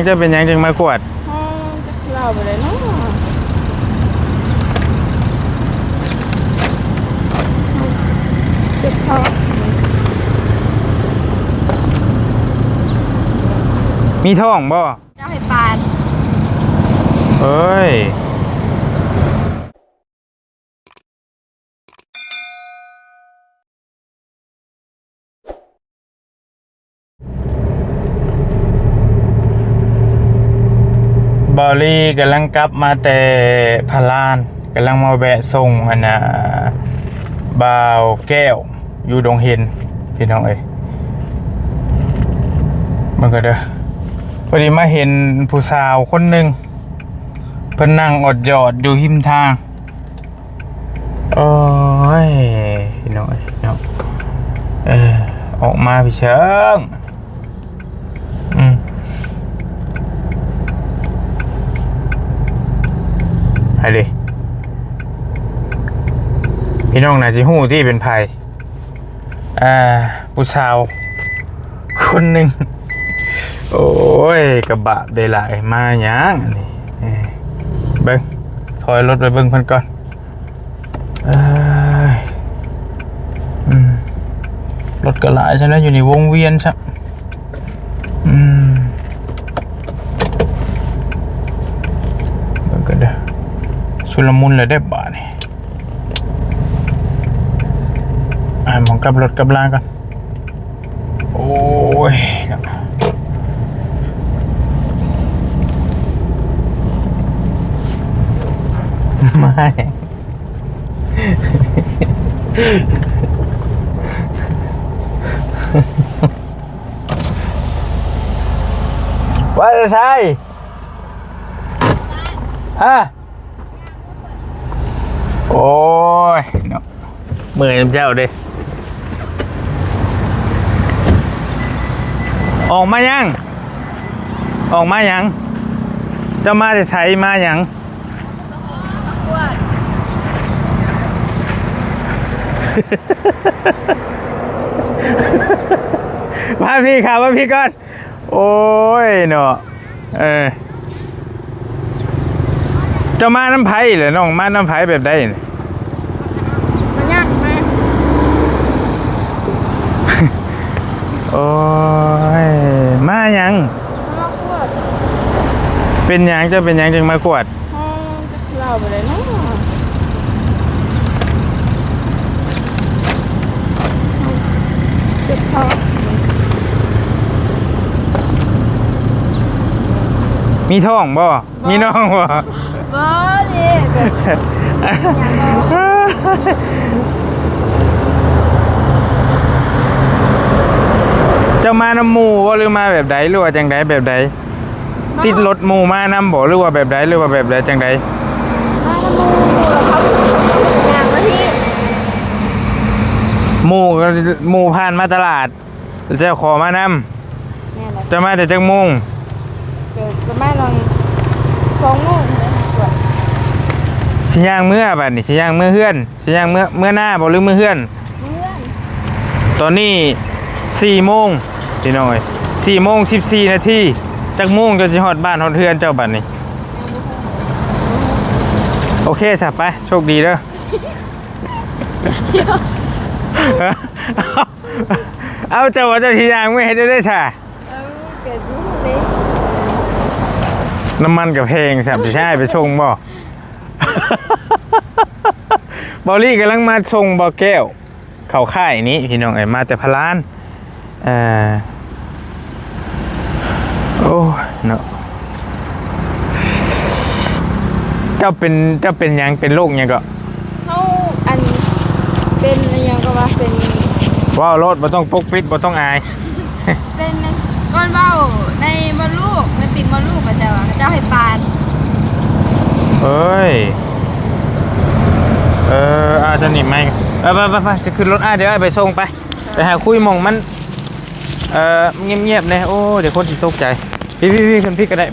ເຈົ້າເປັນຫຍັງຈຶ່ງມາກວດ? ເຮົາຈັກເລົ່າບໍ່ໄດ້ເນາະ ເຈັບທ້ອງ ມີທ້ອງບໍ່? ເຈົ້າໃຫ້ປານ ເອີຍ. ບ່າວລີກຳລັງກັບມາແຕ່ພະລານ ກຳລັງມາແວະສົ່ງອັນນ່າ ບ່າວແກ້ວຢູ່ດົງເຫັນ ພີ່ນ້ອງເອີຍ. ເບິ່ງກັນເດີ ພໍດີມາເຫັນຜູ້ສາວຄົນໜຶ່ງ ເພິ່ນນັ່ງອອດຢອດຢູ່ຮິມທາງ. ໂອ້ຍ ພີ່ນ້ອງເອີຍເນາະ ເອີ ອອກມາພີ່ເຊີງ ອືມ ໃຜເດ ພີ່ນ້ອງໜ້າຊິຮູ້ຕິເປັນໃຜ. ອ່າ ຜູ້ສາວຄົນໜຶ່ງ ໂອ້ຍ ກະບາບໄດ້ຫຼາຍ ມາຫຍັງອັນນີ້ ເອີ ເບິ່ງ ຖອຍລົດໄປເບິ່ງເພິ່ນກ່ອນ ເອີຍ ອືມ ລົດກະຫຼາຍຊະແລ້ວ ຢູ່ໃນວົງວຽນຊະ ອືມ ເບິ່ງກັນເດີ ຊຸນລະມຸນແລ້ວເດ້ບາດນີ້. ອ່າ ໝ່ອງກັບລົດກັບລາກ່ອນ ໂອ້ຍ ເນາະ ມາ ວ່າແຕ່ໃສ? ຮະ? ໂອ້ຍເນາະ ເມື່ອຍນຳເຈົ້າເດ້. ອອກມາຫຍັງ? ອອກມາຫຍັງ? ເຈົ້າມາແຕ່ໃສ? ມາຫຍັງ? ມາພີ້ ເຂົ້າມາພີ້ກ່ອນ. ໂອ້ຍເນາະ ເອີ ເຈົ້າມານຳໃຜລະນ້ອງ? ມານຳໃຜແບບໃດ? ມາຍ່າງມາ ໂອ້ຍ ມາຫຍັງ? ມາກວດ. ເປັນຫຍັງ? ເຈົ້າເປັນຫຍັງຈຶ່ງມາກວດ? ເຮົາຈັກເລົ່າບໍ່ໄດ້ເນາະ ເຈັບທ້ອງ. ມີທ້ອງບໍ່? ບໍ່. ມີນ້ອງບໍ່? ບໍ່ເດ້ ແບບ ເຈົ້າມານຳໝູ່ບໍ່ ຫຼືມາແບບໃດ ຫຼືວ່າຈັ່ງໃດ ແບບໃດ? ມາ ຕິດລົດໝູ່ມານຳບໍ່ ຫຼືວ່າແບບໃດ ຫຼືວ່າແບບໃດຈັ່ງໃດ? ມານຳໝູ່ ໝູ່ ແລ້ວເຂົາຍ່າງມາພີ້ ໝູ່ ໝູ່ຜ່ານມາຕະຫຼາດ ເຈົ້າຂໍມານຳ. ແມ່ນແຫຼະ. ເຈົ້າມາແຕ່ຈັກໂມງ? ເກີດປະມານສອງໂມງແລ້ວ. ຊິຍ່າງເມືອບາດນີ້ ຊິຍ່າງເມືອເຮືອນ ຊິຍ່າງເມືອ ເມືອນາບໍ່ ຫຼືເມືອເຮືອນ? ເມືອເຮືອນ. ຕອນນີ້ສີ່ໂມງ ພີ່ນ້ອງເອີຍ ສີ່ໂມງສິບສີ່ນາທີ. ຈັກໂມງເຈົ້າຊິຮອດບ້ານຮອດເຮືອນເຈົ້າບາດນີ້? ໂອເຄຊະ ໄປ ໂຊກດີເດີ. ເອົ້າ ເຈົ້າວ່າເຈົ້າຊິຍ່າງເມືອເຮັດແນວໃດຊະ? ເອີ ກະຢູ່ເດ້ ນ້ຳມັນກະແພງຊ້ຳ ຊິໃຫ້ອ້າຍໄປສົ່ງບໍ່? ເບົາລີກຳລັງມາສົ່ງບ່າວແກ້ວເຂົ້າຄ້າຍນີ້ ພີ່ນ້ອງເອີຍ ມາແຕ່ພະລານ. ເອີ ໂອ້ຍເນາະ ເຈົ້າເປັນ ເຈົ້າເປັນຫຍັງ? ເປັນໂລກຫຍັງເກາະ? ເຮົາ ອັນ ເປັນອີ່ຫຍັງກໍວ່າເປັນ ເວົ້າໂລດ ບໍ່ຕ້ອງປົກປິດ ບໍ່ຕ້ອງອາຍ. ເປັນ ກ່ອນເວົ້າ ໃນມົດລູກ ໃນປີກມົດລູກ ເຂົາເຈົ້າວ່າ ເຂົາເຈົ້າໃຫ້ປານ. ເອີຍ ເອີ ອາ ຕອນນີ້ໄໝ ໄປ ໄປ ໄປ ໄປ ຈະຂຶ້ນລົດອ້າຍ ດຽວອ້າຍໄປສົ່ງ ໄປ ໄປຫາຄຸຍໝ່ອງມັນ ເອີ ງຽບໆແດ່. ໂອ້ ດຽວຄົນຊິຕົກໃຈ. ພີ້ໆໆ ຂຶ້ນພີ້ກໍໄດ້.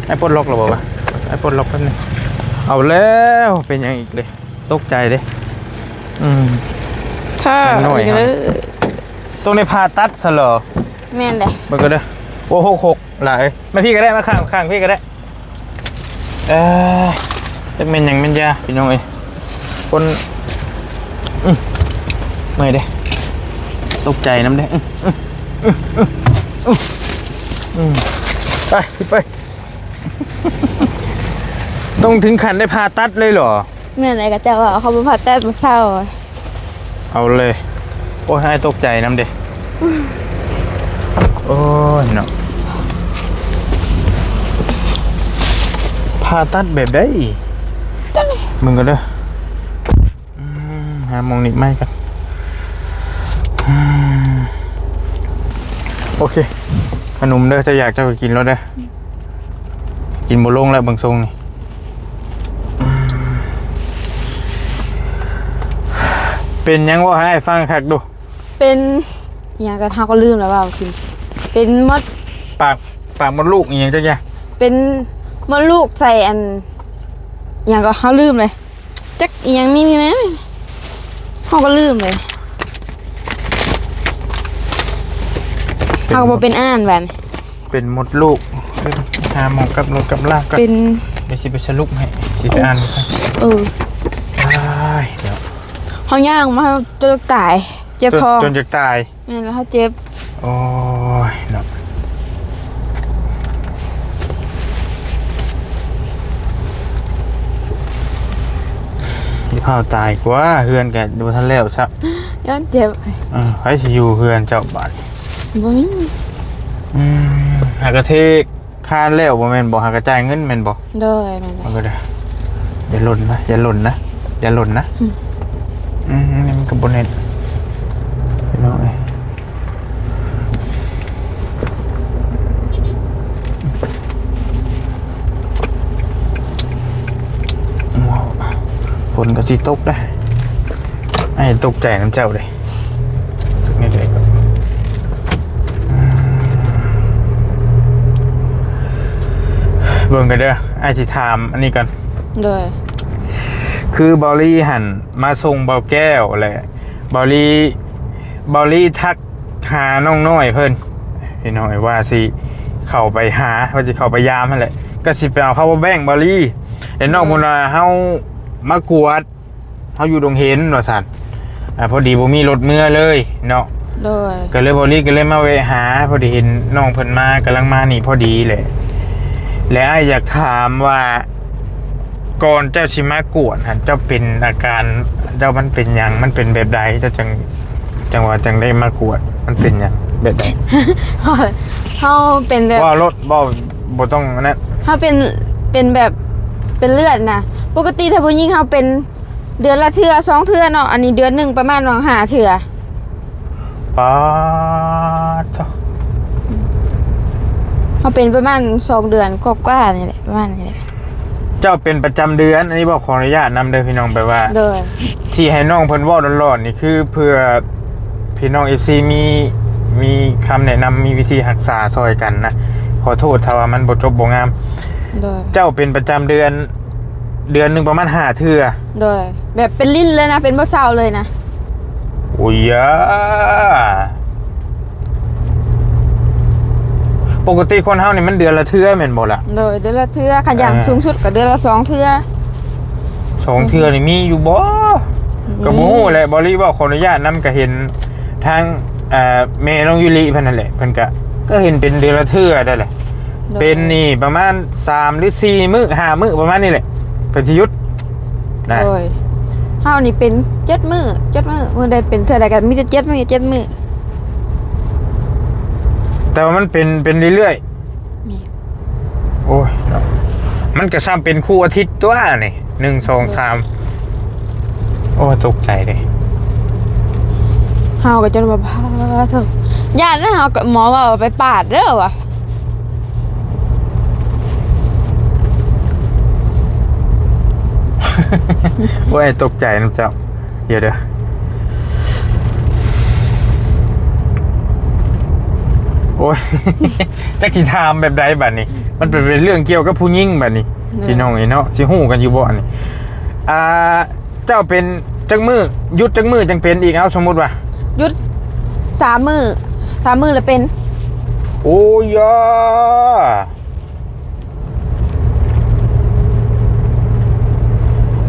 ອ້າຍປົດລັອກແລ້ວບໍ່ວະ? ອ້າຍປົດລັອກແປັບໜຶ່ງ. ເອົາແລ້ວ ເປັນຫຍັງອີກເດ້? ຕົກໃຈເດ້. ອືມ ຖ້າ ໜ້ອຍ ເອີ ຕ້ອງໄດ້ຜ່າຕັດຊະເຫຼືອ? ແມ່ນແຫຼະ. ເບິ່ງກ່ອນເດີ. ໂອ້ ຫົກຫົກ ຫຼາຍ. ມາພີ້ກໍໄດ້ ມາຂ້າງ ຂ້າງພີ້ກໍໄດ້. ເອີ ຈັກແມ່ນຫຍັງແມ່ນຢາ ພີ່ນ້ອງເອີຍ. ຄົນ ອື ເມື່ອຍເດ້ ຕົກໃຈນຳເດ້. ອື ອື ອື ອື ອື ອື ໄປ ຂຶ້ນໄປ. ຕ້ອງເຖິງຂັ້ນໄດ້ຜ່າຕັດເລີຍເຫລອ? ແມ່ນແຫຼະ ເຂົາເຈົ້າວ່າເຂົາບໍ່ຜ່າຕັດບໍ່ເຊົາ. ເອົາເລີຍ. ໂອ້ຍ ອ້າຍຕົກໃຈນຳເດ້. ໂອ້ຍເນາະ ຜ່າຕັດແບບໃດ? ຕົວນີ້ ເບິ່ງກ່ອນເດີ. ອືມ ຫາໝ່ອງໜີບໄມ້ກ່ອນ. ອືມ ໂອເຄ ຂະໜົມເດີ ເຈົ້າຢາກເຈົ້າກໍກິນໂລດເດີ. ກິນບໍ່ລົງແລ້ວເບິ່ງຊົງນີ້. ເປັນຫຍັງ ເວົ້າໃຫ້ອ້າຍຟັງຄັກດູ. ເປັນຫຍັງກໍ ເຮົາກໍລືມແລ້ວວ່າກິນ ເປັນມົດ ປາກ ປາກມົດລູກອີ່ຫຍັງຈັກຢ່າງ. ເປັນມົດລູກໃສ່ອັນຫຍັງກໍ ເຮົາລືມເລີຍ. ຈັກອີ່ຫຍັງນີ້ແມ່ ເຮົາກໍລືມເລີຍ. ເປັນ ເຮົາກໍບໍ່ເປັນອ່ານບາດນີ້. ເປັນມົດລູກ. ຫາໝໍກັບລົດກັບລາກັນ. ເປັນ ດຽວຊິໄປສະຫຼຸບໃຫ້ ຊິໄປອ່ານໃຫ້. ເອີ ອ້າຍ ດຽວ ເຮົາຍ່າງມາ ເຮົາຈົນຕາຍ ເຈັບທ້ອງ ຈົນ ຈົນຈະຕາຍ. ແມ່ນແລ້ວ ເຮົາເຈັບ. ໂອ້ຍເນາະ ຊິພາວຕາຍກວ່າ ເຮືອນກໍບໍ່ທັນແລ້ວຊ້ຳ. ຢ້ານເຈັບ. ເອີ ໃຜຊິຢູ່ເຮືອນເຈົ້າບາດນີ້? ບໍ່ມີ. ອືມ ຫາກະເທ ຄານແລ້ວບໍ່ແມ່ນບໍ່? ຫາກະຈ່າຍເງິນແມ່ນບໍ່? ໂດຍ ແມ່ນແຫຼະ. ເອົາກໍໄດ້ ຢ່າຫຼົ່ນນະ ຢ່າຫຼົ່ນນະ ຢ່າຫຼົ່ນນະ. ອືມ ອືມ ນີ້ມັນກໍບໍ່ແນ່ນ ພີ່ນ້ອງເອີຍ. ຝົນກໍຊິຕົກເດ້. ອ້າຍຕົກໃຈນຳເຈົ້າເດ້ ນີ້ເດ້. ເບິ່ງກັນເດີ ອ້າຍຊິຖາມອັນນີ້ກ່ອນ. ໂດຍ ຄືເບົາລີຫັ້ນມາສົ່ງເບົາແກ້ວ ແລະ ເບົາລີ ເບົາລີທັກຫານ້ອງນ້ອຍເພິ່ນ ພີ່ນ້ອງເອີຍ ວ່າຊິເຂົ້າໄປຫາ ວ່າຊິເຂົ້າໄປຢາມຫັ້ນແຫຼະ ກໍຊິໄປເອົາພາວເວີແບັງເບົາລີ ແລະ ນ້ອງເພິ່ນວ່າເຮົາມາກວດ ເຮົາຢູ່ດົງເຫັນວ່າຊັ້ນ. ອ່າ ພໍດີບໍ່ມີລົດເມືອເລີຍເນາະ. ໂດຍ ກໍເລີຍ ເບົາລີກໍເລີຍມາແວະຫາ ພໍດີເຫັນນ້ອງເພິ່ນມາ ກຳລັງມານີ້ພໍດີແຫຼະ. ແລະ ອ້າຍຢາກຖາມວ່າ ກ່ອນເຈົ້າຊິມາກວດຫັ້ນ ເຈົ້າເປັນອາການ ເຈົ້າມັນເປັນຫຍັງ ມັນເປັນແບບໃດ ເຈົ້າຈັ່ງ ຈັ່ງວ່າຈັ່ງໄດ້ມາກວດ ມັນເປັນຫຍັງ ແບບໃດ? ເຮົາເປັນແບບ ເວົ້າໂລດ ເວົ້າ ບໍ່ຕ້ອງອັນນັ້ນ. ເຮົາເປັນ ເປັນແບບ ເປັນເລືອດນະ. ປົກກະຕິຖ້າຜູ້ຍິງເຮົາເປັນເດືອນລະເທື່ອສອງເທື່ອເນາະ, ອັນນີ້ເດືອນໜຶ່ງປະມານຫວ່າງຫ້າເທື່ອ. ປາດໂທ້ ເຮົາເປັນປະມານສອງເດືອນກວ່າໆນີ້ແຫຼະ ປະມານນີ້ແຫຼະ. ເຈົ້າເປັນປະຈຳເດືອນ ອັນນີ້ບອກຂໍອະນຸຍາດນຳເດີພີ່ນ້ອງ ແບບວ່າ ໂດຍ ທີ່ໃຫ້ນ້ອງເພິ່ນເວົ້າຫຼອນໆນີ້ ຄືເພື່ອພີ່ນ້ອງເອັຟຊີມີ ມີຄຳແນະນຳ ມີວິທີຮັກສາຊ່ອຍກັນນະ. ຂໍໂທດຖ້າວ່າມັນບໍ່ຈົບບໍ່ງາມ. ໂດຍ ເຈົ້າເປັນປະຈຳເດືອນ ເດືອນໜຶ່ງປະມານຫ້າເທື່ອ. ໂດຍ ແບບເປັນລິ້ນເລີຍນະ ເປັນບໍ່ເຊົາເລີຍນະ. ໂອ້ຍຢາ ປົກກະຕິຄົນເຮົານີ້ມັນເດືອນລະເທື່ອແມ່ນບໍ່ລະ? ໂດຍ ເດືອນລະເທື່ອ ຄັນຢ່າງ ເອີ ສູງສຸດກໍເດືອນລະສອງເທື່ອ. ສອງເທື່ອນີ້ມີຢູ່ບໍ່? ອືມ ກໍບໍ່ຮູ້ແຫຼະ ເບົາລີເວົ້າ ຂໍອະນຸຍາດນຳ ກໍເຫັນທາງ ເອີ ແມ່ນ້ອງຢູລິເພິ່ນນັ້ນແຫຼະ ເພິ່ນກໍ ກໍເຫັນເປັນເດືອນລະເທື່ອໄດ້ແຫຼະ. ໂດຍ ເປັນນີ້ປະມານສາມຫຼືສີ່ມື້ ຫ້າມື້ປະມານນີ້ແຫຼະ ເພິ່ນຊິຢຸດນະ. ໂດຍ ເຮົານີ້ເປັນເຈັດມື້ ເຈັດມື້ ມື້ໃດເປັນເທື່ອໃດກໍມີແຕ່ເຈັດມື້ ເຈັດມື້. ແຕ່ວ່າມັນເປັນ ເປັນເລື້ອຍໆ. ແມ່ນ. ໂອ້ຍເນາະ ມັນກໍຊ້ຳເປັນຄູ່ອາທິດຕົວະນີ້ ໜຶ່ງ ສອງ ສາມ. ໂອ້ຍ ຕົກໃຈເດ້ ເຮົາກໍຈົນວ່າ ພາໂທ ຢ້ານນະ ເຮົາກໍ ໝໍວ່າໄປປາດເດີວ່າ. ໂອ້ຍ ຕົກໃຈນຳເຈົ້າ. ດຽວເດີ ໂອ້ຍ ຈັກຊິຖາມແບບໃດບາດນີ້ ມັນເປັນເລື່ອງກ່ຽວກັບຜູ້ຍິງບາດນີ້. ໂດຍ ພີ່ນ້ອງເອີຍເນາະ ຊິຮູ້ກັນຢູ່ບໍ່ອັນນີ້? ອ່າ ເຈົ້າເປັນຈັກມື້ ຢຸດຈັກມື້ຈັ່ງເປັນອີກ? ເອົາ ສົມມຸດວ່າ ຢຸດສາມມື້ ສາມມື້ລະເປັນ. ໂອ້ຍຢາ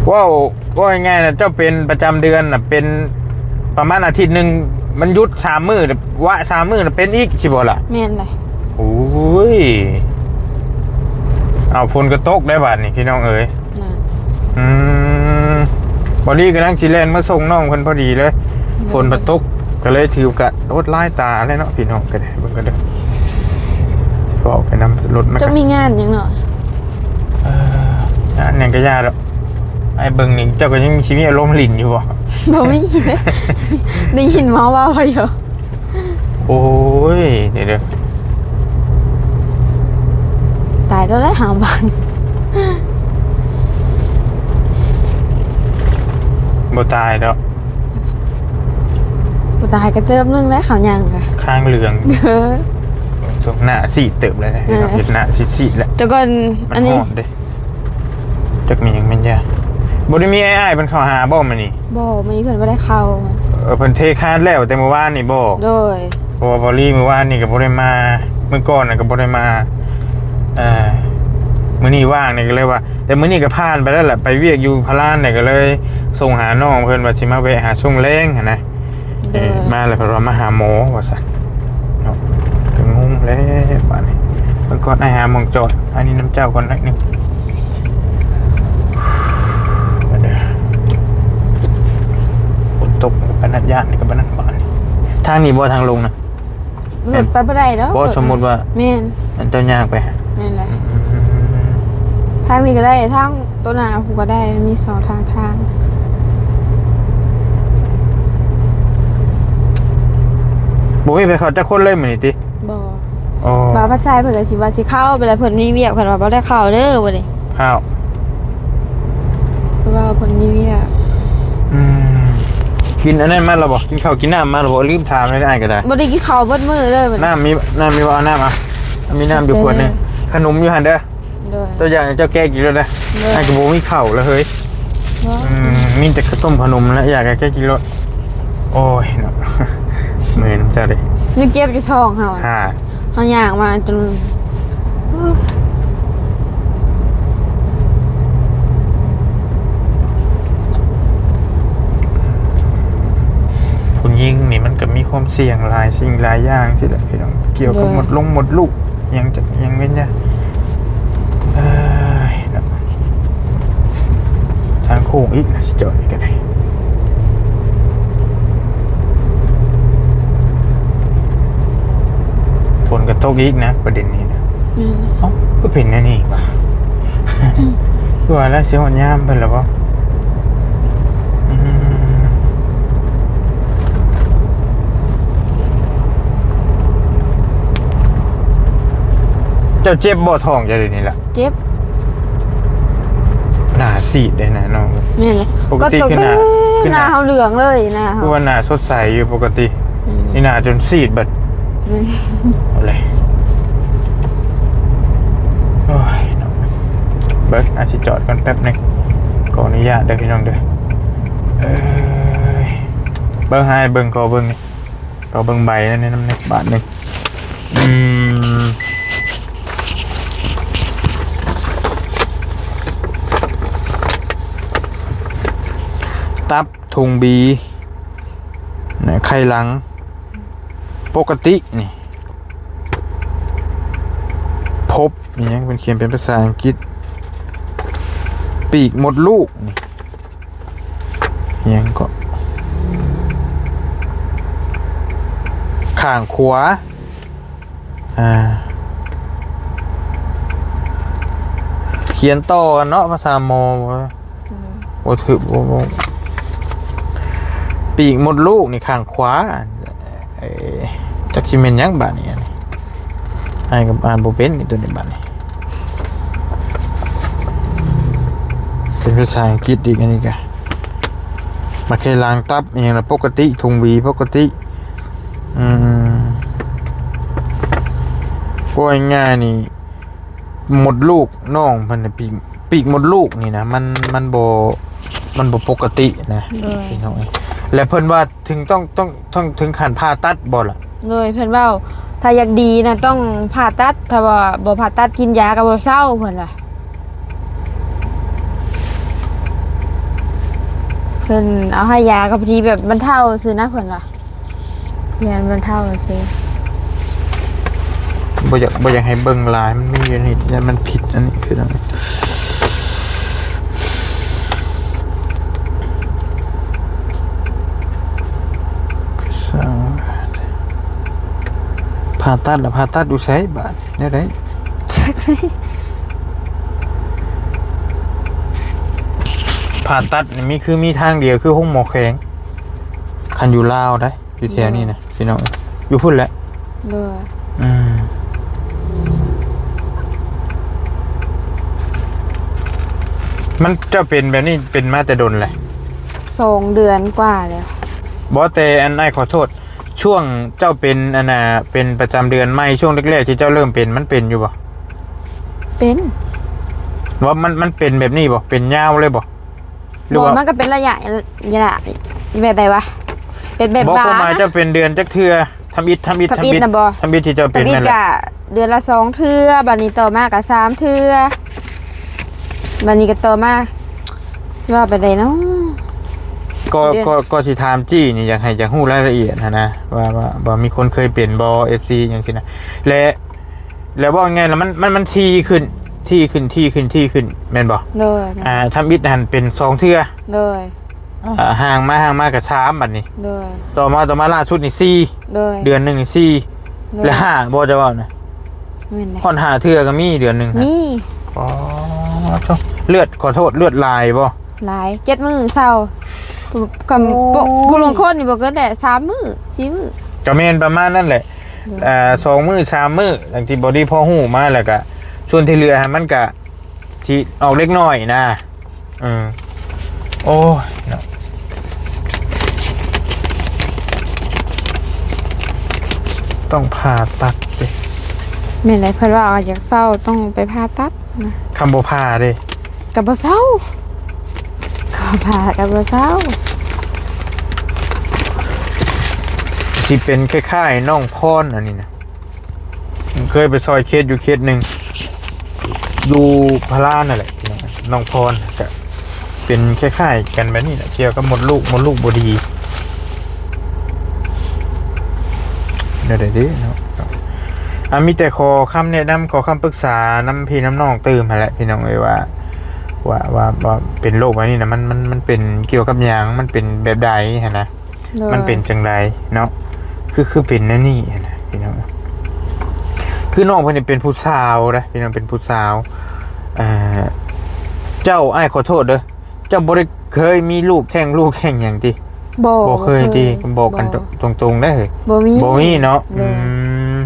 ເວົ້າ ເວົ້າງ່າຍໆນະ ເຈົ້າເປັນປະຈຳເດືອນນະ ເປັນປະມານອາທິດໜຶ່ງ ມັນຢຸດສາມມື້ ວະສາມມື້ນະ ເປັນອີກ ຊິບໍ່ລະ? ແມ່ນແຫຼະ. ໂອ້ຍ ເອົາ ຝົນກໍຕົກໄດ້ບາດນີ້ ພີ່ນ້ອງເອີຍ. ນັ້ນ ອືມ ພໍດີກຳລັງຊິແລ່ນມາສົ່ງນ້ອງເພິ່ນພໍດີເລີຍ. ໂດຍ ຝົນມາຕົກ ກໍເລີຍຖືໂອກາດ ໂອດ ຫຼາຍຕາເລີຍເນາະ ພີ່ນ້ອງກໍໄດ້ ເບິ່ງກັນເດີ. ເວົ້າໄປນຳລົດມັນ ເຈົ້າມີງານຫຍັງເນາະ? ເອີ ງານຫຍັງກໍຢ່າດອກ ອ້າຍເບິ່ງນີ້ ເຈົ້າກໍຍັງຊິມີອາລົມຫຼິ້ນຢູ່ບໍ່? ບໍ່ມີ ໄດ້ຍິນໝໍເວົ້າຢູ່. ໂອ້ຍ ດຽວໆ ຕາຍແລ້ວແຫຼະ ຫ້າພັນ ບໍ່ຕາຍດອກ ບໍ່ຕາຍກໍເຕີບໜຶ່ງແລ້ວ ເຂົາຍັງກະ ຄາງເຫຼືອງ ເອີ ສົມໜ້າຊີດເຕີບແລ້ວ ເອີ ເຮັດໜ້າຊີດໆແລ້ວ ແຕ່ກ່ອນ ມັນ ອັນນີ້ ຮ້ອນເດ້. ຈັກມີຫຍັງແມ່ນຢາ ບໍ່ໄດ້ມີອ້າຍໆເພິ່ນເຂົ້າຫາບໍ່ມື້ນີ້? ບໍ່ ມື້ນີ້ເພິ່ນບໍ່ໄດ້ເຂົ້າ. ເອີ ເພິ່ນເທຄານແລ້ວແຕ່ມື້ວານນີ້ບໍ່? ໂດຍ ເພາະວ່າບໍລີມື້ວານນີ້ກໍບໍ່ໄດ້ມາ ມື້ກ່ອນນະກໍບໍ່ໄດ້ມາ ເອີ ມື້ນີ້ວ່າງນີ້ກໍເລີຍວ່າ ແຕ່ມື້ນີ້ກໍຜ່ານໄປແລ້ວລະ ໄປວຽກຢູ່ພະລານນີ້ ກໍເລີຍສົ່ງຫານ້ອງເພິ່ນວ່າຊິມາແວະຫາຊ່ວງແລງຫັ້ນນະ. ໂດຍ ເອີ ມາແລ້ວເພິ່ນວ່າມາຫາໝໍວ່າຊັ້ນເນາະ ກໍງົງແລ້ວບາດນີ້. ເບິ່ງກ່ອນ ອ້າຍຫາໝ່ອງຈອດ ອັນນີ້ນຳເຈົ້າກ່ອນໜ້ອຍໜຶ່ງ. ຝົນຕົກ ປານນັ້ນ ຢ້ານນີ້ກໍປານນັ້ນບາດນີ້. ທາງນີ້ບໍ່ ທາງລົງນະ? ລົດໄປບໍ່ໄດ້ດອກ ບໍ່ ສົມມຸດວ່າ ແມ່ນ ອັນເຈົ້າຍ່າງໄປ ແມ່ນແຫຼະ ອືມ ທາງນີ້ກໍໄດ້ ທາງໂຕໜ້າພຸ້ນກໍໄດ້ ມັນມີສອງທາງທາງ. ບໍ່ມີໃຜເຂົ້າຈັກຄົນເລີຍມື້ນີ້ຕິ? ບໍ່ ອໍ ບ່າວພັດໄຊເພິ່ນກໍຊິວ່າຊິເຂົ້າໄປແລ້ວ ເພິ່ນມີວຽກ ເພິ່ນວ່າບໍ່ໄດ້ເຂົ້າເດີມື້ນີ້. ເຂົ້າ ເພິ່ນວ່າເພິ່ນມີວຽກ. ອືມ ກິນອັນນັ້ນມາແລ້ວບໍ່? ກິນເຂົ້າກິນນ້ຳມາແລ້ວບໍ່? ລືມຖາມເລີຍ ອ້າຍກໍໄດ້ ບໍ່ໄດ້ກິນເຂົ້າເບິດມື້ເລີຍ. ນ້ຳມີ ນ້ຳມີບໍ່? ເອົານ້ຳ ເອົາ ມີນ້ຳຢູ່ຂວດໜຶ່ງ ຂະໜົມຢູ່ຫັ້ນເດີ. ໂດຍ ໂຕຢ່າງເຈົ້າແກະກິນໂລດນະ. ໂດຍ ອ້າຍກໍບໍ່ມີເຂົ້າແລ້ວເຮີ້ຍ. ອືມ ມີແຕ່ເຂົ້າຕົ້ມຂະໜົມແຫຼະ ຢາກແກະກິນໂລດ. ໂອ້ຍເນາະ ເມື່ອຍນຳເຈົ້າເດ້ ມັນເຈັບຢູ່ທ້ອງເຮົາ ຫາ ເຮົາຍ່າງມາຈົນ ຜູ້ຍິງນີ້ມັນກໍມີຄວາມສ່ຽງຫຼາຍສິ່ງຫຼາຍຢ່າງຊີ້ແຫຼະ ພີ່ນ້ອງ ກ່ຽວກັບ ໂດຍ ມົດລົງມົດລູກ ຫຍັງຈັກຫຍັງແມ່ນຫຍັງ. ເອີຍເນາະ ທາງໂຄ້ງອີກນະ ຊິຈອດນີ້ກໍໄດ້. ຝົນກໍຕົກອີກນະ ປະເດັນນີ້ນະ. ແມ່ນ. ເອົ້າ ຄືເປັນແນວນີ້ຫວາ? ອືມ ຄືວ່າແລ້ວ ຊິຮອດຍາມເພິ່ນແລ້ວບໍ່? ອືມ ເຈົ້າເຈັບບໍ່ ທ້ອງເຈົ້າດຽວນີ້ລະ? ເຈັບ. ໜ້າຊີດເດ້ນະນ້ອງ. ແມ່ນແຫຼະ ປົກກະຕິຄືໜ້າ ຄືໜ້າເຮົາເຫຼືອງເລີຍ ໜ້າເຮົາ ຄືວ່າໜ້າສົດໃສຢູ່ປົກກະຕິ. ອືມ ນີ້ໜ້າຈົນຊີດເບິດ. ແມ່ນ ເອົາເລີຍ. ໂອ້ຍເນາະ ເບິ່ງ ອາດຊິຈອດກ່ອນແປັບໜຶ່ງ ຂໍອະນຸຍາດເດີພີ່ນ້ອງເດີ. ເອີຍ ເບິ່ງ ໃຫ້ເບິ່ງ ຂໍເບິ່ງ ຂໍເບິ່ງໃບນັ້ນນຳແດ່ ບາດໜຶ່ງ. ອືມ ຕັບ ທຸງບີນະ ໄຂ່ຫຼັງ ປົກກະຕິນີ້ ພົບ ອີຫຍັງ ເພິ່ນຂຽນເປັນພາສາອັງກິດ ປີກມົດລູກນີ້ ອີຫຍັງເກາະ ຂ້າງຂວາ. ອ່າ ຂຽນຕໍ່ກັນເນາະ ພາສາໝໍ ອືມ ບໍ່ຖືກ ບໍ່ ບໍ່ ປີກມົດລູກນີ້ຂ້າງຂວາ. ເອີ ຈັກຊິແມ່ນຫຍັງບາດນີ້ ອັນນີ້ ອ່ານກໍອ່ານບໍ່ເປັນນີ້ ຕົວນີ້ບາດນີ້ ເປັນພາສາອັງກິດອີກ ອັນນີ້ກະ ມະເຂດຫຼັງຕັບ ອີຫຍັງລະ ປົກກະຕິ ທຸງບີປົກກະຕິ. ອືມ ເວົ້າງ່າຍໆນີ້ ມົດລູກນ້ອງເພິ່ນນະ ປີກ ປີກມົດລູກນີ້ນະ ມັນ ມັນບໍ່ ມັນບໍ່ປົກກະຕິນະ. ໂດຍ ພີ່ນ້ອງເອີຍ ແລະເພິ່ນວ່າເຖິງຕ້ອງ ຕ້ອງ ຕ້ອງເຖິງຂັ້ນຜ່າຕັດບໍ່ລະ? ໂດຍ ເພິ່ນເວົ້າ ຖ້າຢາກດີນະຕ້ອງຜ່າຕັດ, ຖ້າວ່າບໍ່ຜ່າຕັດກິນຢາກໍບໍ່ເຊົາ ເພິ່ນວ່າ. ເພິ່ນເອົາໃຫ້ຢາກໍພໍດີແບບບັນເທົາຊື່ນະ ເພິ່ນວ່າ. ຢ້ານມັນເທົ່າຊິ. ບໍ່ຢາກ ບໍ່ຢາກໃຫ້ເບິ່ງຫຼາຍ ມັນມີຢູ່ນີ້ ຢ້ານມັນຜິດອັນນີ້ ຄື ຜ່າຕັດລະ ຜ່າຕັດຢູ່ໃສບາດ ແນວໃດ? ຈັກເລີຍ. ຜ່າຕັດນີ້ມີ ຄືມີທາງດຽວ ຄືໂຮງໝໍແຂວງ ຄັນຢູ່ລາວໄດ໋. ຢູ່ແຖວນີ້ນະ ໂດຍ ພີ່ນ້ອງ ຢູ່ພຸ້ນແຫຼະ. ໂດຍ. ອືມ ມັນ ເຈົ້າເປັນແບບນີ້ເປັນມາແຕ່ດົນແຫຼະ? ສອງເດືອນກວ່າແລ້ວ. ບໍ່ ແຕ່ອັນ ອ້າຍຂໍໂທດ ຊ່ວງເຈົ້າເປັນອັນນ່າ ເປັນປະຈຳເດືອນໃໝ່ ຊ່ວງແລກໆທີ່ເຈົ້າເລີ່ມເປັນ ມັນເປັນຢູ່ບໍ່? ເປັນ. ວ່າມັນ ມັນເປັນແບບນີ້ບໍ່? ເປັນຍາວເລີຍບໍ່? ຫຼືວ່າ ບໍ່ ມັນກໍເປັນໄລຍະ ໄລຍະ ແບບໃດວະ? ເປັນແບບ ບໍ່ ບາ ຄວາມໝາຍ ນະ ເຈົ້າເປັນເດືອນຈັກເທື່ອ? ທຳອິດ ທຳອິດ ທຳອິດນະບໍ່? ທຳອິດທີ່ເຈົ້າເປັນ ທຳອິດ ນັ້ນແຫຼະ ກະເດືອນລະສອງເທື່ອ, ບາດນີ້ຕໍ່ມາກະສາມເທື່ອ, ບາດນີ້ກະຕໍ່ມາ ຊິວ່າໄປໃດເນາະ? ກໍ ເດືອນ ກໍ ກໍຊິຖາມຈີ້ນີ້ ຢາກໃຫ້ ຢາກຮູ້ລາຍລະອຽດຫັ້ນນະ ວ່າ ວ່າ ວ່າມີຄົນເຄີຍເປັນບໍ່ ເອັຟຊີ ຫຍັງຊີ້ນະ ແລະ ແລ້ວເວົ້າງ່າຍໆ ແລ້ວມັນ ມັນ ມັນຖີ່ຂຶ້ນ ຖີ່ຂຶ້ນ ຖີ່ຂຶ້ນ ຖີ່ຂຶ້ນ ແມ່ນບໍ່? ໂດຍ. ອ່າ ທຳອິດຫັ້ນເປັນສອງເທື່ອ. ໂດຍ. ອ່າ ຫ່າງມາ ຫ່າງມາກໍສາມ ບັດນີ້. ໂດຍ. ຕໍ່ມາ ຕໍ່ມາລ່າສຸດນີ້ສີ່. ໂດຍ. ເດືອນໜຶ່ງນີ້ສີ່. ໂດຍ. ແລ້ວຫ້າບໍ່ ເຈົ້າເວົ້ານະ? ແມ່ນແຫຼະ. ຮອດຫ້າເທື່ອກໍມີເດືອນໜຶ່ງ. ມີ. ອໍ ໂທ້ ເລືອດ ຂໍໂທດ ເລືອດຫຼາຍບໍ່? ຫຼາຍ ເຈັດມື້ເຊົາ. ກຳ ໂອ້ ຜູ້ ຜູ້ລາງຄົນນີ້ບໍ່ເກີນແຕ່ສາມມື້ ສີ່ມື້ ກໍແມ່ນປະມານນັ້ນແຫຼະ. ໂດຍ. ອ່າ ສອງມື້ສາມມື້ ດັ່ງທີ່ບໍດີພໍຮູ້ມາ ແລ້ວກະສ່ວນທີ່ເຫຼືອຫັ້ນມັນກະຊິອອກເລັກນ້ອຍນະ. ເອີ ໂອ້ຍເນາະ ຕ້ອງຜ່າຕັດເດ້. ແມ່ນແຫຼະ ເພິ່ນວ່າຢາກເຊົາຕ້ອງໄປຜ່າຕັດນະ. ຄັນບໍ່ຜ່າເດ້? ກໍບໍ່ເຊົາ ກໍວ່າຜ່າກໍບໍ່ເຊົາ. ຊິເປັນຄ້າຍໆນ້ອງພອນອັນນີ້ນະ ເຄີຍໄປຊ່ອຍເຄສຢູ່ເຄສໜຶ່ງ ຢູ່ພະລານນັ້ນແຫຼະ ນ້ອງພອນ ກໍເປັນຄ້າຍໆກັນແບບນີ້ແຫຼະ ກ່ຽວກັບມົດລູກ ມົດລູກບໍ່ດີ. ແນວໃດເດ້ເນາະ ອ່າ ມີແຕ່ຂໍຄຳແນະນຳ ຂໍຄຳປຶກສານຳພີ່ນຳນ້ອງຕື່ມຫັ້ນແຫຼະ ພີ່ນ້ອງເອີຍ ວ່າ ວ່າ ວ່າ ວ່າເປັນໂລກແບບນີ້ນະ ມັນ ມັນ ມັນເປັນກ່ຽວກັບຫຍັງ ມັນເປັນແບບໃດຫັ້ນນະ. ໂດຍ. ມັນເປັນຈັ່ງໃດເນາະ ຄື ຄືເປັນແນວນີ້ຫັ້ນນະ ພີ່ນ້ອງ. ຄືນ້ອງເພິ່ນນີ້ເປັນຜູ້ສາວເດ້ ພີ່ນ້ອງ ເປັນຜູ້ສາວ. ເອີ ເຈົ້າ ອ້າຍຂໍໂທດເດີ ເຈົ້າບໍ່ໄດ້ເຄີຍມີລູກແທ້ງລູກແທ້ງຫຍັງຕິ? ບໍ່ ບໍ່ເຄີຍຕິ? ບໍ່ເຄີຍ ບອກກັນ ບໍ່ ຕົງໆໄດ້ເຮີ້ຍ ບໍ່ມີ ບໍ່ມີເນາະ. ໂດຍ. ອືມ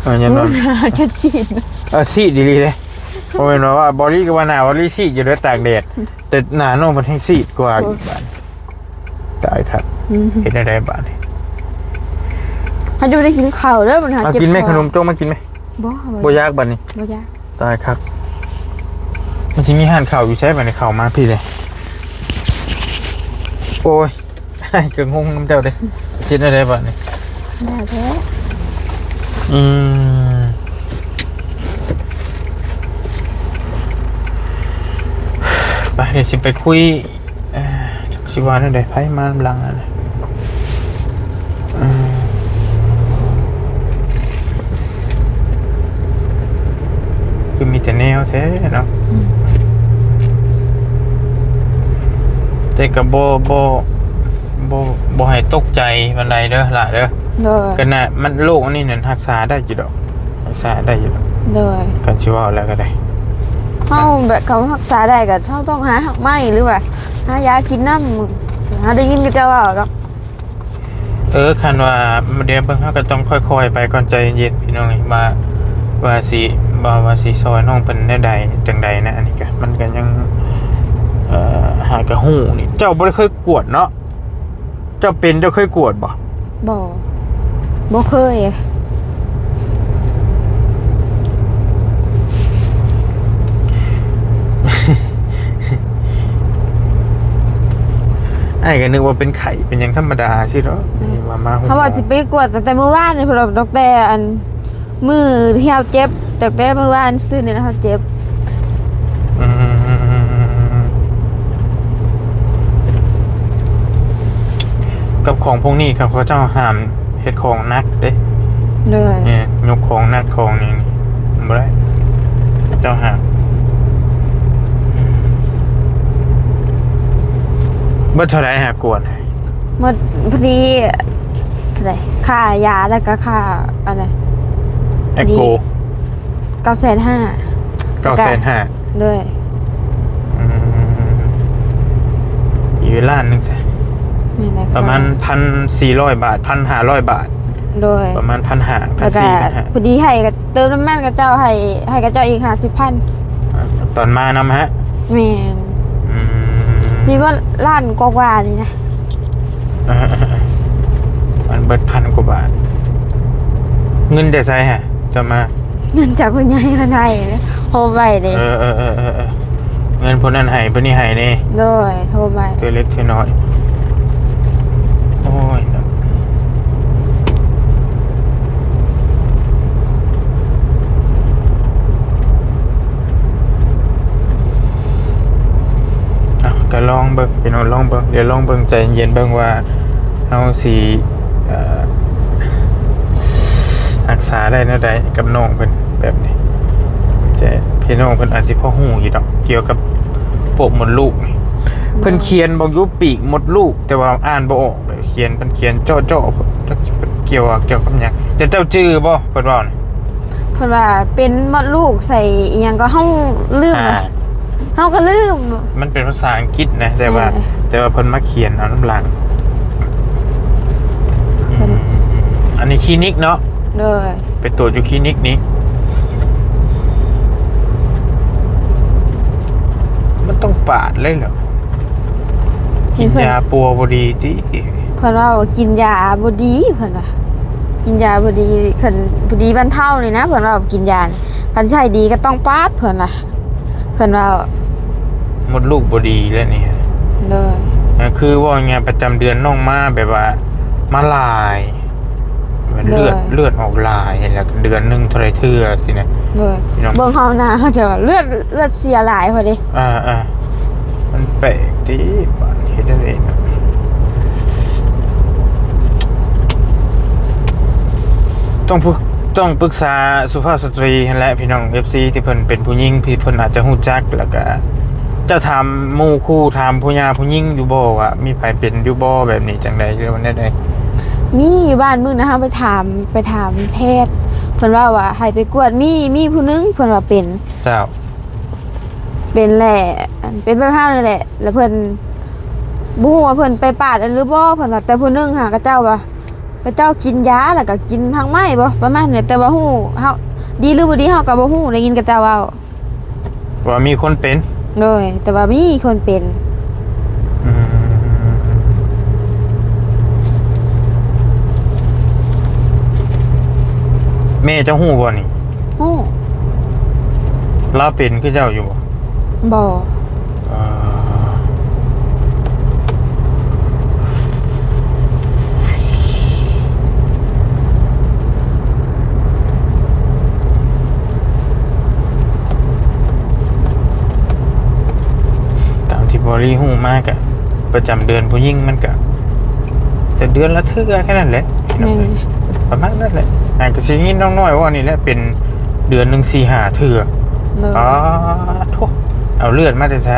ເອີ ຍາມນັ້ນ ເຈັບຊີດ ເອີ ຊີດອີ່ຫຼີເດ້. ບໍ່ແມ່ນວ່າ ວ່າບໍລີກໍວ່າໜ້າບໍລີຊີດຢູ່ເດີ ຕາກແດດ ແຕ່ໜ້ານ້ອງເພິ່ນແຮງຊີດກວ່າອີກບາດ. ຕາຍຄັກ ອືມ ເຮັດແນວໃດບາດນີ້? ເຮົາຈະບໍ່ໄດ້ກິນເຂົ້າເດີ ມັນຫາ ເອົາ ເຈັບ ກິນແມ່ ຄໍ ຂະໜົມໂຕມາກິນແມ່. ບໍ່ ບໍ່ຢາກບາດນີ້ ບໍ່ຢາກ ຕາຍຄັກ. ມັນຊິມີຮ້ານເຂົ້າຢູ່ໃສບາດນີ້? ເຂົ້າມາພີ້ເລີຍ. ໂອ້ຍ ອ້າຍກໍງົງນຳເຈົ້າເດ້ ເຮັດແນວໃດບາດນີ້? ແລ້ວແທ້. ອືມ ໄປ ດຽວຊິໄປຄຸຍ ເອີ ຈັກຊິວ່າແນວໃດ ໃຜມານຳຫຼັງຫັ້ນນະ. ເອີ ຄືມີແຕ່ແນວແທ້ເນາະ. ອືມ ແຕ່ກໍບໍ່ ບໍ່ ບໍ່ ບໍ່ໃຫ້ຕົກໃຈປານໃດເດີຫຼ້າເດີ. ໂດຍ. ກໍນະ ມັນ ໂລກອັນນີ້ນັ້ນຮັກສາໄດ້ຢູ່ດອກ ຮັກສາໄດ້ຢູ່ດອກ. ໂດຍ. ຄັນຊິເວົ້າແລ້ວກໍໄດ້ ເຮົາແບບ ເຂົາຮັກສາໄດ້ກໍເຮົາຕ້ອງຫາຮາກໄມ້ ຫຼືວ່າຫາຢາກິນນຳ ເຮົາໄດ້ຍິນແຕ່ເຈົ້າເວົ້າດອກ. ເອີ ຄັນວ່າ ດຽວເບິ່ງ ເຮົາກໍຕ້ອງຄ່ອຍໆໄປກ່ອນ ໃຈເຢັນໆ ພີ່ນ້ອງ ວ່າ ວ່າຊິ ວ່າ ວ່າຊິຊ່ອຍນ້ອງເພິ່ນແນວໃດ ຈັ່ງໃດນະ. ອັນນີ້ກໍ ມັນກໍຍັງ ເອີ ຫາກໍຮູ້ນີ້ ເຈົ້າບໍ່ໄດ້ເຄີຍກວດເນາະ? ເຈົ້າເປັນ ເຈົ້າເຄີຍກວດບໍ່? ບໍ່ ບໍ່ເຄີຍ. ອ້າຍກໍນຶກວ່າເປັນໄຂ້ເປັນຫຍັງທຳມະດາຊີ້ເນາະ. ອືມ ວ່າມາໂຮງໝໍ ເພາະວ່າຊິໄປກວດຕັ້ງແຕ່ມື້ວານນີ້ພຸ້ນ ຕັ້ງແຕ່ອັນ ມື້ທີ່ເຮົາເຈັບ ຕັ້ງແຕ່ມື້ວານຊືນນີ້ລະ ເຮົາເຈັບ. ອືມ ກັບຂອງພວກນີ້ ເຂົາເຈົ້າຫ້າມເຮັດຂອງໜັກເດ້. ໂດຍ ນີ້ ຍົກຂອງໜັກຂອງນີ້ບໍ່ໄດ້ ເຂົາເຈົ້າຫ້າມ. ເບິດເທົ່າໃດຫາກວດ? ໝົດພໍດີ ເທົ່າໃດ ຄ່າຢາ ແລ້ວກໍຄ່າອັນນັ້ນ ແອັກໂກ ເກົ້າແສນຫ້າ. ເກົ້າແສນຫ້າ. ໂດຍ ອືມ ອີກລ້ານໜຶ່ງຊະ ແມ່ນແຫຼະ ປະມານ ປະມານ ພັນສີ່ຮ້ອຍບາດ ພັນຫ້າຮ້ອຍບາດ. ໂດຍ ປະມານ ພັນຫ້າ ແລ້ວກໍ ພັນສີ່ ພັນຫ້າ ພໍດີໃຫ້ ກໍເຕີມນ້ຳມັນ ເຂົາເຈົ້າໃຫ້ ໃຫ້ເຂົາເຈົ້າອີກຫ້າສິບພັນ ອາ ຕອນມານຳຫະ. ແມ່ນ ອືມ ມີວ່າລ້ານກວ່າໆນີ້ນະ. ອ່າ ມັນເບິດພັນກວ່າບາດ. ເງິນແຕ່ໃສຫະ ຈະມາ? ເງິນຈາກຜູ້ໃຫຍ່ເພິ່ນໃຫ້ ໂຮມໄວ້ເດ້. ເອີ ເອີ ເອີ ເອີ ເອີ ເງິນຜູ້ນັ້ນໃຫ້ ຜູ້ນີ້ໃຫ້ເດ້. ໂດຍ ໂຮມໄວ້ ເທື່ອເລັກເທື່ອນ້ອຍ. ໂອ້ຍເນາະ. ເອົາ ກໍລອງເບິ່ງ ພີ່ນ້ອງ ລອງເບິ່ງ ດຽວລອງເບິ່ງ ໃຈເຢັນເບິ່ງວ່າເຮົາຊິ ເອີ ຮັກສາໄດ້ແນວໃດກັບນ້ອງເພິ່ນແບບນີ້. ແຕ່ພີ່ນ້ອງເພິ່ນອາດຊິພໍຮູ້ຢູ່ດອກ ກ່ຽວກັບພວກມົດລູກນີ້. ໂດຍ ເພິ່ນຂຽນບອກຢູ່ປີກມົດລູກ ແຕ່ວ່າອ່ານບໍ່ອອກ. ຂຽນ ເພິ່ນຂຽນເຈາະໆ ຈັກຊິເປັນກ່ຽວ ກ່ຽວກັບຫຍັງ. ແຕ່ເຈົ້າຈື່ບໍ່ ເພິ່ນເວົ້ານະ? ເພິ່ນວ່າເປັນມົດລູກໃສ່ອີ່ຫຍັງກໍ ເຮົາລືມລະ ອ່າ ເຮົາກໍລືມ. ມັນເປັນພາສາອັງກິດນະ ແຕ່ວ່າ ເອີ ແຕ່ວ່າເພິ່ນມາຂຽນເອົານຳຫຼັງ. ເພິ່ນ ອືມ ອັນນີ້ຄລີນິກເນາະ? ໂດຍ ໄປກວດຢູ່ຄລີນິກນີ້ ມັນຕ້ອງປາດເລີຍເນາະ. ກິນຢາປົວບໍ່ດີຕິ? ເພິ່ນເວົ້າວ່າກິນຢາບໍ່ດີ ເພິ່ນວ່າກິນຢາບໍ່ດີ ຄັນພໍດີບັນເທົານີ້ນະ ເພິ່ນວ່າກິນຢາ ຄັນຊິໃຫ້ດີກໍຕ້ອງປາດ ເພິ່ນວ່າ ເພິ່ນເວົ້າ. ມົດລູກບໍ່ດີແລ້ວນີ້. ໂດຍ ກໍຄືເວົ້າງ່າຍໆ ປະຈຳເດືອນນ້ອງມາແບບວ່າມາຫຼາຍ. ເລືອດ ໂດຍ ເລືອດອອກຫຼາຍ ແລ້ວເດືອນໜຶ່ງເທົ່າໃດເທື່ອຊີ້ນະ. ໂດຍ ພີ່ນ້ອງ ເບິ່ງເຮົາໜ້າເຮົາຈະວ່າເລືອດ ເລືອດເສຍຫຼາຍພໍເດ້. ອ່າໆ ມັນແປກຕິ ບາດເຮັດຈັ່ງໃດເນາະ. ຕ້ອງປຶກ ຕ້ອງປຶກສາສຸພາບສະຕຣີຫັ້ນແຫຼະ ພີ່ນ້ອງ ເອັຟຊີ ທີ່ເພິ່ນເປັນຜູ້ຍິງ ທີ່ເພິ່ນອາດຈະຮູ້ຈັກ ແລ້ວກະ ເຈົ້າຖາມໝູ່ຄູ່ ຖາມຜູ້ຍ່າຜູ້ຍິງຢູ່ບໍ່ ວ່າມີໃຜເປັນຢູ່ບໍ່ ແບບນີ້ຈັ່ງໃດ ຫຼືວ່າແນວໃດ? ມີຢູ່ບ້ານມື້ນະ ເຮົາໄປຖາມ ໄປຖາມແພດ ເພິ່ນເວົ້າວ່າໃຫ້ໄປກວດ ມີ ມີຜູ້ໜຶ່ງ ເພິ່ນວ່າເປັນ. ເຈົ້າ ເປັນແຫຼະ ເປັນແບບເຮົານີ້ແຫຼະ ແລ້ວເພິ່ນ ບໍ່ຮູ້ວ່າເພິ່ນໄປປາດອັນຫຼືບໍ່ ເພິ່ນວ່າ ແຕ່ຜູ້ໜຶ່ງຫາ ເຂົາເຈົ້າວ່າ ເຂົາເຈົ້າກິນຢາ ແລ້ວກໍກິນຮາກໄມ້ບໍ ປະມານນີ້ ແຕ່ວ່າຮູ້ ເຮົາ ດີຫຼືບໍ່ດີ ເຮົາກໍບໍ່ຮູ້ ໄດ້ຍິນເຂົາເຈົ້າເວົ້າ. ວ່າມີຄົນເປັນ? ໂດຍ ແຕ່ວ່າມີຄົນເປັນ. ອືມ ແມ່ເຈົ້າຮູ້ບໍ່ນີ້? ຮູ້. ລາວເປັນຄືເຈົ້າຢູ່ບໍ່? ບໍ່. ອ່າ ຕາມທີ່ບໍລີຮູ້ມາກະ ປະຈຳເດືອນຜູ້ຍິງມັນກະ ແຕ່ເດືອນລະເທື່ອແຄ່ນັ້ນແຫຼະ. ແມ່ນ. ປະມານນັ້ນແຫຼະ. ອ່າ ກໍຊິຍິນນ້ອງນ້ອຍເວົ້ານີ້ແຫຼະ ເປັນເດືອນໜຶ່ງສີ່ຫ້າເທື່ອ. ໂດຍ. ປາໂທ້ ເອົາເລືອດມາແຕ່ໃສ?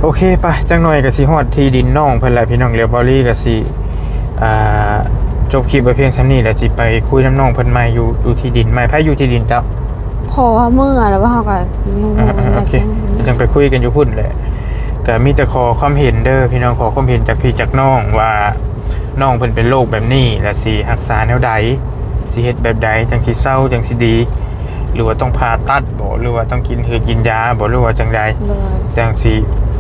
ໂອເຄ ໄປ ຈັກໜ່ອຍກໍຊິຮອດທີ່ດິນນ້ອງເພິ່ນແລ້ວ ພີ່ນ້ອງ. ແລ້ວເບົາລີກໍຊິ ອ່າ ຈົບຄລິບໄວ້ພຽງສ່ຳນີ້ ແລ້ວຊິໄປຄຸຍນຳນ້ອງເພິ່ນໃໝ່ ຢູ່ ຢູ່ທີ່ດິນໃໝ່. ໃຜຢູ່ທີ່ດິນເຈົ້າ? ພໍ່ເຮົາເມືອແລ້ວ ເຮົາກໍຍັງບໍ່ຮູ້. ອ່າໆ ໂອເຄ ຈັ່ງໄປຄຸຍກັນຢູ່ພຸ້ນແຫຼະ. ກໍມີແຕ່ຂໍຄວາມເຫັນເດີພີ່ນ້ອງ ຂໍຄວາມເຫັນຈາກພີ່ຈາກນ້ອງວ່າ ນ້ອງເພິ່ນເປັນໂລກແບບນີ້ ແລ້ວຊິຮັກສາແນວໃດ? ຊິເຮັດແບບໃດຈັ່ງຊິເຊົາ ຈັ່ງຊິດີ? ຫຼືວ່າຕ້ອງຜ່າຕັດບໍ? ຫຼືວ່າຕ້ອງກິນ ຫຼືກິນຢາບໍ? ຫຼືວ່າຈັ່ງໃດ? ໂດຍ. ຈັ່ງຊິ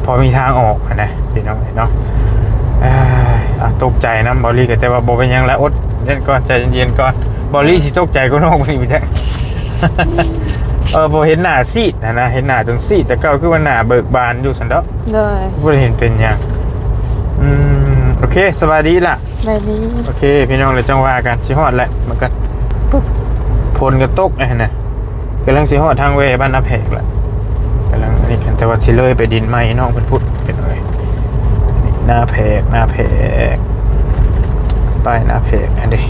ພໍມີທາງອອກຫັ້ນນະ ພີ່ນ້ອງເອີຍເນາະ. ເອີຍ ອ່ະ ຕົກໃຈນຳເບົາລີ ກໍແຕ່ວ່າບໍ່ເປັນຫຍັງລະ ອົດເຢັນກ່ອນ ໃຈເຢັນໆກ່ອນ. ເບົາລີຊິຕົກໃຈກວ່ານ້ອງນີ້ໄປແທ້. ເອີ ບໍ່ເຫັນໜ້າຊີດຫັ້ນນະ ເຫັນໜ້າຈົນຊີດ ແຕ່ເກົ່າຄືວ່າໜ້າເບີກບານຢູ່ຊັ້ນດອກ. ໂດຍ ບໍ່ໄດ້ເຫັນເປັນຫຍັງ. ອືມ ໂອເຄ ສະບາຍດີລະ. ສະບາຍດີ. ໂອເຄ ພີ່ນ້ອງ ແລ້ວຈັ່ງວ່າກັນ ຊິຮອດແຫຼະ ມັນກໍ ຝົນກໍຕົກແລ້ວຫັ້ນນະ. ກຳລັງຊິຮອດທາງແວບ້ານນາແພກລະ ກຳລັງອັນນີ້ກັນ ແຕ່ວ່າຊິເລີຍໄປດິນໃໝ່ນ້ອງເພິ່ນພຸ້ນເປັນເອີຍ. ນາແພກ ນາແພກ ປ້າຍນາແພກຫັ້ນເດ້.